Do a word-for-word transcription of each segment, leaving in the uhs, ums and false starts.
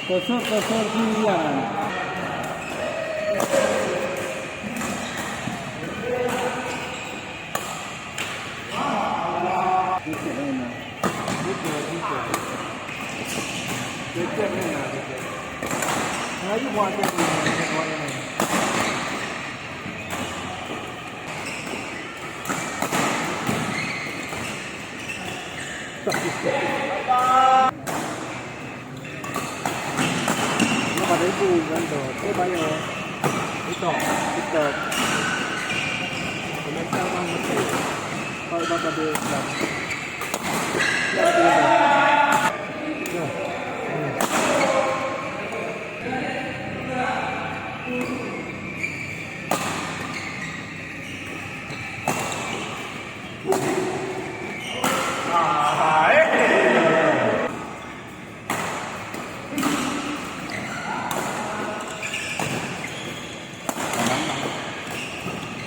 Kosor-kosor pilihan. Cecep lain lah. Cecep, cecep. Cecep lain lah, cecep. Melayu buat cecep lain. Lima ribu kan tu. Dia bayar. Itu. Itu. Komentar bang betul. Kalau bang ada Islam. Ya, dia ada. Ya. Hmm.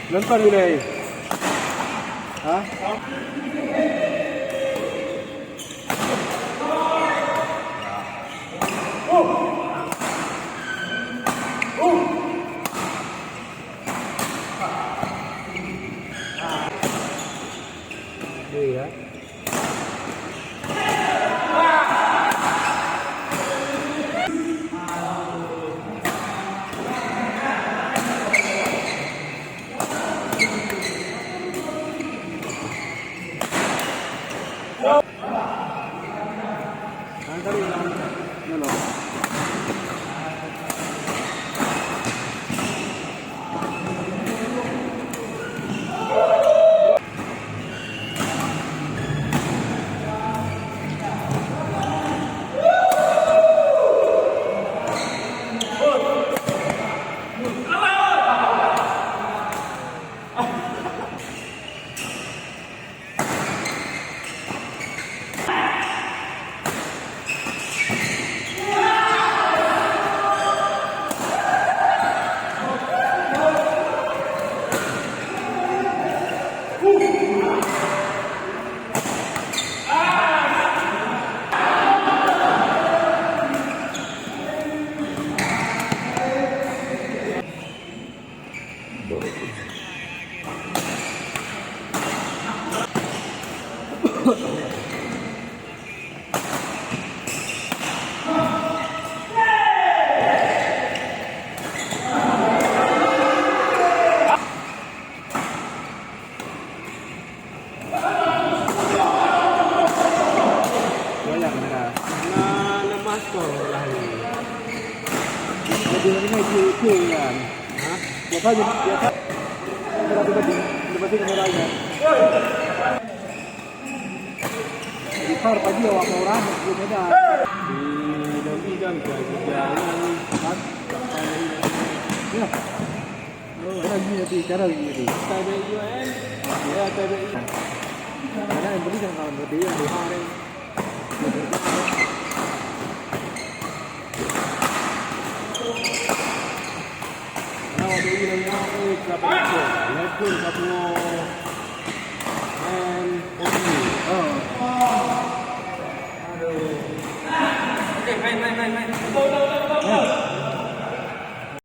Lengkap ni, Lei. Ha? Dua, ya. Goyang dah. Nah, lemas kau lah ni. Jadi, ini je, je kan. Ha? Biasa je, biasa. Kita tu tadi, kita pasti kamera je. Besar pagi awak mau orang, dia beda. Di Nabi kan, jangan. Ya. Oh, lagi nanti, cara lagi nanti. Tabe U N, ya, tabe U N. Karena yang beli jangan kawan berarti yang besar. Nah, waktu ini yang tahu, siapa itu? Lekun, Papua. And, oh. Aduh. Eh, main, main, main, main. Go, go, go, go, go.